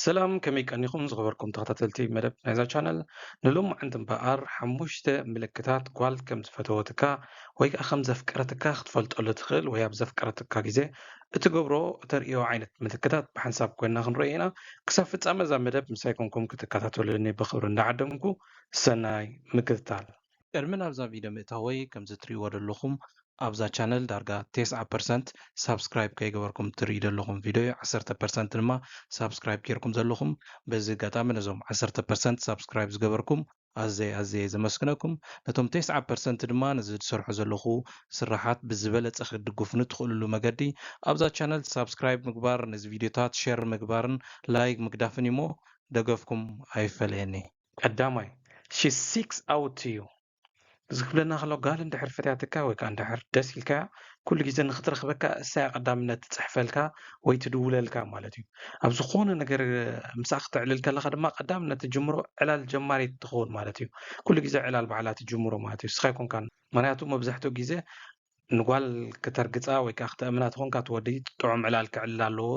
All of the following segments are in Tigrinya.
ሰላም፣ ከመይ ቀኒኹም ዝኸበርኩም ተኸታተልቲ መደብ ናይዛ ቻነል? ንሎማዓንቲ እምበኣር ሓሙሽተ ምልክታት ጓል ከም ዝፈተወትካ ወይ ከኣ ከም ዘፍቀረትካ ክትፈልጠሉ ትኽእል ወይ ኣብ ዘፍቀረትካ ግዜ እትገብሮ እተርእዮ ዓይነት ምልክታት ብሓንሳብ ኮይና ክንርእዮ ኢና። ክሳብ ፍጻመ እዛ መደብ ምሳይ ኮንኩም ክትከታተሉኒ ብኽብሪ እንዳዓደምኩ ሰናይ ምክትታል። ቅድሚ ናብዛ ቪድዮ ምእታወይ ከምዚ ትርእይዎ ዘለኹም ኣብዛ ቻነል ዳርጋ ተስዓ ፐርሰንት ሳብስክራይብ ከይገበርኩም ትርእዩ ዘለኹም ቪድዮ እዩ። ዓሰርተ ፐርሰንት ድማ ሳብስክራይብ ጌርኩም ዘለኹም። በዚ ኣጋጣሚ ነዞም ዓሰርተ ፐርሰንት ሳብስክራይብ ዝገበርኩም ኣዘይ ኣዘየ ዘመስግነኩም። ነቶም ተስዓ ፐርሰንት ድማ ነዚ ዝሰርሖ ዘለኹ ስራሓት ብዝበለጸ ክትድግፉኒ ትኽእልሉ መገዲ ኣብዛ ቻነል ሳብስክራይብ ምግባር፣ ነዚ ቪድዮታት ሸር ምግባርን ላይክ ምግዳፍን እዩሞ ደገፍኩም ኣይፈለየኒ። ቀዳማይ፣ she seeks out you። እዚ ክብለና ከሎ ጓል እንድሕር ፈትያትካ ወይ ከኣ እንድሕር ደስ ኢልካያ ኩሉ ግዜ ንኽትረኽበካ እሳያ ቀዳምነት ትጽሕፈልካ ወይ ትድውለልካ ማለት እዩ። ኣብ ዝኾነ ነገር ምሳኣ ክተዕልል ከለኻ ድማ ቀዳምነት ትጅምሮ ዕላል ጀማሪት ትኸውን ማለት እዩ። ኩሉ ግዜ ዕላል ባዕላ ትጅምሮ ማለት እዩ። እስኻ ኣይኮንካን። ምኽንያቱ መብዛሕትኡ ግዜ ንጓል ክተርግጻ ወይ ከኣ ክተእምና ተኾንካ እቲ ወዲ ጥዑም ዕላል ክዕልል ኣለዎ።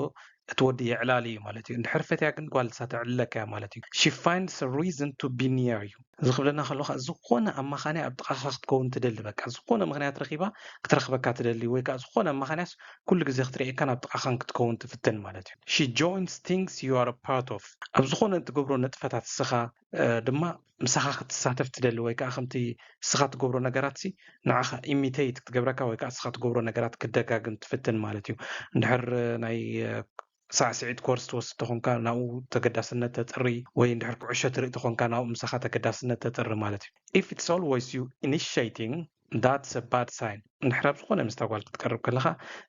እቲ ወዲ የዕላል እዩ ማለት እዩ። እንድሕር ፈትያ ግን ጓል ንሳ ተዕልለካ እያ ማለት እዩ። She finds a reason to be near you። እዚ ክብለና ከሎ ከኣ ዝኾነ ኣማኻንያ ኣብ ጥቓኻ ክትከውን ትደሊ። በቃ ዝኾነ ምኽንያት ረኺባ ክትረኽበካ ትደሊ ወይ ከኣ ዝኾነ ኣማኻንያስ ኩሉ ግዜ ክትርእየካን ኣብ ጥቓኻን ክትከውን ትፍትን ማለት እዩ። She joins things you are a part of። ኣብ ዝኾነ እትገብሮ ንጥፈታት ንስኻ ድማ ምሳኻ ክትሳተፍ ትደሊ ወይ ከኣ ከምቲ ንስኻ ትገብሮ ነገራትሲ ንዓኻ ኢሚተይት ክትገብረካ ወይ ከኣ ንስኻ ትገብሮ ነገራት ክትደጋግም ትፍትን ማለት እዩ። እንድሕር ናይ ሳዕስዒት ኮርስ ትወስድ ተኾንካ ናብኡ ተገዳስነት ተጥሪ ወይ እንድሕር ኩዕሾ ትርኢ ተኾንካ ናብኡ ምሳኻ ተገዳስነት ተጥሪ ማለት እዩ። If it's always you initiating, that's a bad sign። እንድሕር ኣብ ዝኾነ ምስታ ጓል ክትቀርብ ከለኻ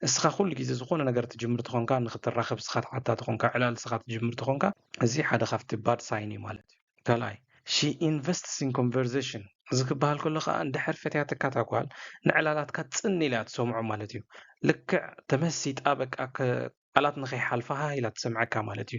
እስኻ ኩሉ ግዜ ዝኾነ ነገር ትጅምር ተኾንካ፣ ንኽትራኸብ እስኻ ትሓታ ተኾንካ፣ ዕላል እስኻ ትጅምር ተኾንካ፣ እዚ ሓደ ካብቲ ባድ ሳይን እዩ ማለት እዩ። ካልኣይ፣ she invests in conversation። እዚ ክበሃል ከሎ ከኣ እንድሕር ፈትያትካ እታ ጓል ንዕላላትካ ጽን ኢላ እያ ትሰምዖ ማለት እዩ። ልክዕ ተመሲጣ በቃ ከ-፣ ቃላት ንኸይሓልፋ ሃህ ኢላ ትሰምዓካ ማለት እዩ።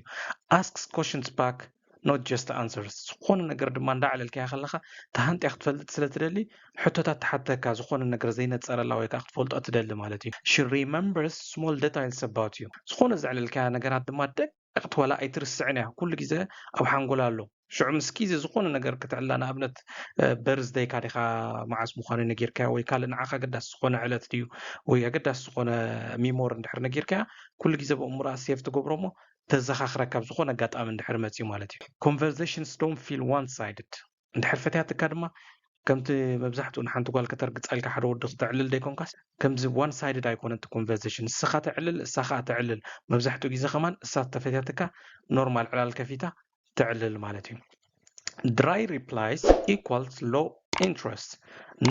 Asks questions back, not just answers። ዝኾነ ነገር ድማ እንዳዕለልካያ ከለኻ ተሃንጥያ ክትፈልጥ ስለ ትደሊ ሕቶታት ትሓተካ፣ ዝኾነ ነገር ዘይነጸረላ ወይ ከኣ ክትፈልጦ ትደሊ ማለት እዩ። She remembers small details about you። ዝኾነ ዘዕለልካያ ነገራት ድማ ደቂቕ ዋላ ኣይትርስዕን እያ። ኩሉ ግዜ ኣብ ሓንጎላ ኣሎ። ሽዑ ምስ ግዜ ዝኾነ ነገር ክትዕላ፣ ንኣብነት በርዝደይካ ዲኻ መዓስ ምዃኑ ነጊርካያ ወይ ካልእ ንዓኻ ኣገዳሲ ዝኾነ ዕለት ድዩ ወይ ኣገዳሲ ዝኾነ ሚሞሪ እንድሕር ነጊርካያ ኩሉ ግዜ ብእምሮኣ ሴቭ ትገብሮ እሞ ተዘኻኽረካ ኣብ ዝኾነ ኣጋጣሚ እንድሕር መፅዩ ማለት እዩ። Conversations don't feel one sided። እንድሕር ፈትያትካ ድማ ከምቲ መብዛሕትኡ ንሓንቲ ጓል ከተርግጻ ኢልካ ሓደ ወዲ ክተዕልል ዘይኮንካስ ከምዚ ዋን ሳይድድ ኣይኮነን እቲ ኮንቨርሴሽን። ንስኻ ተዕልል፣ እሳ ኸኣ ተዕልል። መብዛሕትኡ ግዜ ከማን እሳ ተፈትያትካ ኖርማል ዕላል ከፊታ ተዕልል ማለት እዩ። Dry replies equals low interest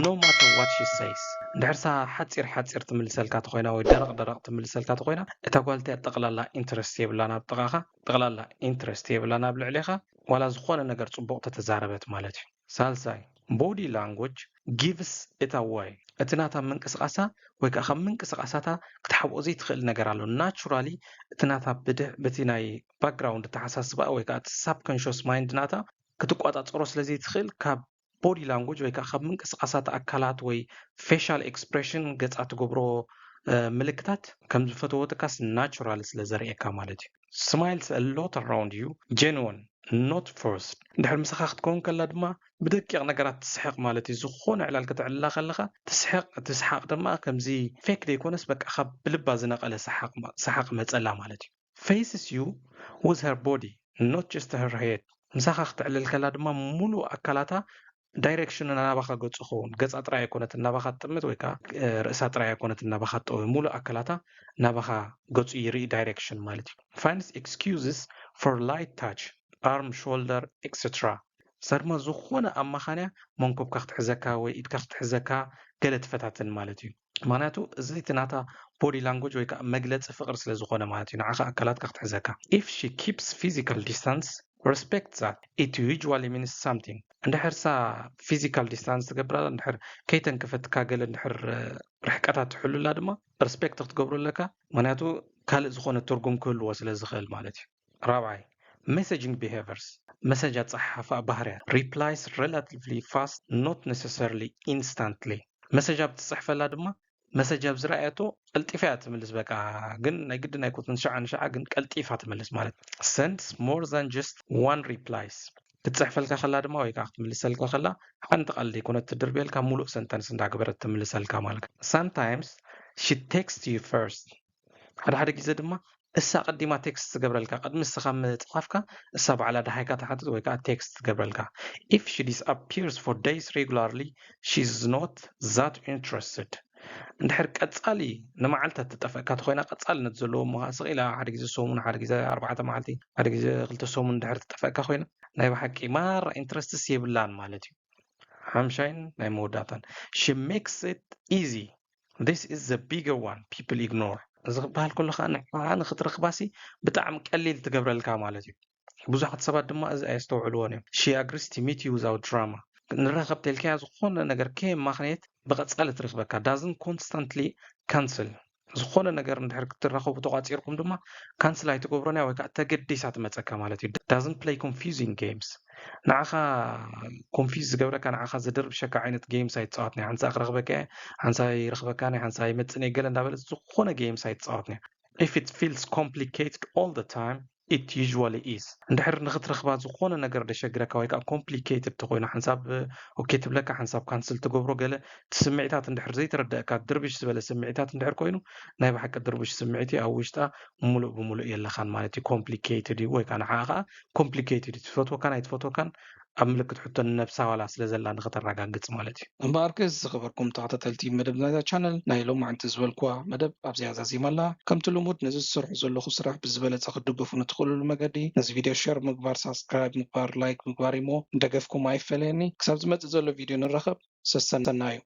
no matter what she says። እንድሕር እሳ ሓጺር ሓጺር ትምልሰልካ ተኾይና ወይ ደረቕ ደረቕ ትምልሰልካ ተኾይና እታ ጓል እቲኣ ጠቕላላ ኢንትረስት የብላን ኣብ ጥቓኻ፣ ጠቕላላ ኢንትረስት የብላን ኣብ ልዕሌኻ ዋላ ዝኾነ ነገር ጽቡቕ ተተዛረበት ማለት እዩ። ሳልሳይ፣ body language gives it away። እቲ ናታ ምንቅስቓሳ ወይ ከኣ ካብ ምንቅስቓሳታ ክትሓብኦ ዘይትኽእል ነገር ኣሎ። ናቹራሊ እቲ ናታ ብድሕ-፣ በቲ ናይ ባክግራውንድ ኣተሓሳስባ ወይ ከኣ እቲ ሳብኮንሽስ ማይንድ ናታ ክትቋጻጸሮ ስለ ዘይትኽእል ካብ ቦዲ ላንጉጅ ወይ ከኣ ካብ ምንቅስቓሳት ኣካላት ወይ ፌሻል ኤክስፕሬሽን ገጻ ትገብሮ ምልክታት ከም ዝፈተወትካስ ናቹራል ስለ ዘርእየካ ማለት እዩ። Smiles a lot around you, genuine, not forced። እንድሕር ምሳኻ ክትከውን ከላ ድማ ብደቂቕ ነገራት ትስሕቕ ማለት እዩ። ዝኾነ ዕላል ከተዕልላ ከለኻ ትስሕቕ፣ እቲ ሰሓቕ ድማ ከምዚ ፌክ ዘይኮነስ በቃ ካብ ብልባ ዝነቐለ ሰሓቕ መ-፣ ሰሓቕ መጸላ ማለት እዩ። Faces you with her body, not just her head። ምሳኻ ክትዕልል ከላ ድማ ሙሉእ ኣካላታ ዳይሬክሽኑ ናባኻ ገጹ ይኸውን። ገጻ ጥራይ ኣይኮነትን ናባኻ ትጥምት ወይ ከኣ፣ እ፣ ርእሳ ጥራይ ኣይኮነትን ናባኻ ትጠውም። ሙሉእ ኣካላታ ናባኻ ገጹ ይርኢ ዳይሬክሽን ማለት እዩ። Finds excuses for light touch, arm, shoulder, et cetera። እሳ ድማ ዝኾነ ኣማኻንያ መንኮብካ ክትሕዘካ ወይ ኢድካ ክትሕዘካ ገለ ትፈታትን ማለት እዩ። ምኽንያቱ እዚ እቲ ናታ ቦዲ ላንጉጅ ወይ ከኣ መግለጺ ፍቕሪ ስለ ዝኾነ ማለት እዩ፣ ንዓኻ ኣካላትካ ክትሕዘካ። If she keeps physical distance, respect that. It usually means something. እንድሕር እሳ ፊዚካል ዲስታንስ ትገብር ኣላ፣ እንድሕር ከይተንከፈትካ ገለ እንድሕር፣ እ፣ ርሕቀታ ትሕሉላ ድማ ሪስፔክት ክትገብሮ ኣለካ። ምኽንያቱ ካልእ ዝኾነ ትርጉም ክህልዎ ስለ ዝኽእል ማለት እዩ። ራብዓይ፣ messaging behaviors፣ መሰጅ ኣጸሓሕፋ ባህርያት። Replies relatively fast, not necessarily instantly። መሰጅ ኣብ ትጽሕፈላ ድማ መሰጅ ኣብ ዝረኣየቶ ቀልጢፋ እያ ትምልስ። በቃ ግን ናይ ግድን ኣይኮነትን ሽዓ ንሽዓ ግን ቀልጢፋ ትምልስ ማለት። Sends more than just one replies። ክትፅሕፈልካ ከላ ድማ ወይ ከዓ ክትምልሰልካ ከላ ሓንቲ ቃል ዘይኮነት ትድርብየልካ፣ ሙሉእ ሰንተንስ እንዳገበረት ትምልሰልካ ማለት። Sometimes she texts you first። ሓደ ሓደ ግዜ ድማ እሳ ቀዲማ ቴክስት ትገብረልካ፣ ቅድሚ እስኻ ምፅሓፍካ እሳ ባዕላ ደሃይካ ትሓትት ወይ ከዓ ቴክስት ትገብረልካ። If she disappears for days regularly, she's not that interested። እንድሕር ቀፃሊ ንመዓልታት ትጠፈእካ ተኮይና፣ ቀፃልነት ዘለዎ እሞ ከዓ ስቕ ኢላ ሓደ ግዜ ሰሙን፣ ሓደ ግዜ ኣርባዕተ መዓልቲ፣ ሓደ ግዜ ክልተ ሰሙን እንድሕር ትጠፈእካ ኮይና፣ ናይ ብሓቂ ማራ ኢንትረስትስ የብላን ማለት እዩ። ሓምሻይን ናይ መወዳእታን፣ she makes it easy. This is the bigger one people ignore። እዚ ክበሃል ከሎ ከዓ ንዓ ንክትረክባሲ ብጣዕሚ ቀሊል ትገብረልካ ማለት እዩ። ብዙሓት ሰባት ድማ እዚ ኣየስተውዕልዎን እዮም። She agrees to meet you without drama። ንራኸብ ተልካያ ዝኾነ ነገር ከየማኽነየት ብቐጻሊ ትረክበካ። Doesn't constantly cancel። ዝኾነ ነገር እንድሕር ክትራኸቡ ተቋፂርኩም ድማ ካንስል ኣይትገብሮን እያ ወይ ከዓ ተገዲሳ ትመፀካ ማለት እዩ። Doesn't play confusing games። ንዓኻ ኮንፊዝ ዝገብረካ፣ ንዓኻ ዝድርብሸካ ዓይነት ጌምስ ኣይትፃወትን እያ። ሓንሳ ክረክበካ እየ፣ ሓንሳ ይረክበካ፣ ሓንሳ ይመፅን እየ ገለ እንዳበለት ዝኾነ ጌምስ ኣይትፃወትን እያ። If it feels complicated all the time, it usually is። እንድሕር ንክትረክባ ዝኾነ ነገር ደሸግረካ ወይ ከዓ ኮምፕሊኬትድ ተኮይኑ፣ ሓንሳብ ኦኬ ትብለካ፣ ሓንሳብ ካንስል ትገብሮ፣ ገለ እቲ ስምዒታት እንድሕር ዘይተረደእካ፣ ድርብሽ ዝበለ ስምዒታት እንድሕር ኮይኑ፣ ናይ ብሓቂ ድርብሽ ስምዒት እዩ፣ ኣብ ውሽጣ ሙሉእ ብሙሉእ የለኻን ማለት እዩ። ኮምፕሊኬትድ እዩ ወይ ከዓ ንዓኣ ከዓ ኮምፕሊኬትድ እዩ። ትፈትወካን ኣይትፈትወካን ኣብ ምልክት ሕቶ ንነብሳ ዋላ ስለ ዘላ ንክተረጋግፅ ማለት እዩ። እምበኣርከስ ዝኸበርኩም ተኸታተልቲ መደብ ናይዛ ቻነል፣ ናይ ሎማዕንቲ ዝበልኩዋ መደብ ኣብዚኣ ዛዚማ ኣላ። ከምቲ ልሙድ ነዚ ዝሰርሖ ዘለኹ ስራሕ ብዝበለጸ ክትድግፉኒ ትኽእሉሉ መገዲ ነዚ ቪድዮ ሸር ምግባር፣ ሳብስክራይብ ምግባር፣ ላይክ ምግባር እሞ ደገፍኩም ኣይፈለየኒ። ክሳብ ዝመጽእ ዘሎ ቪድዮ ንራኸብ። ሰሰናዩ።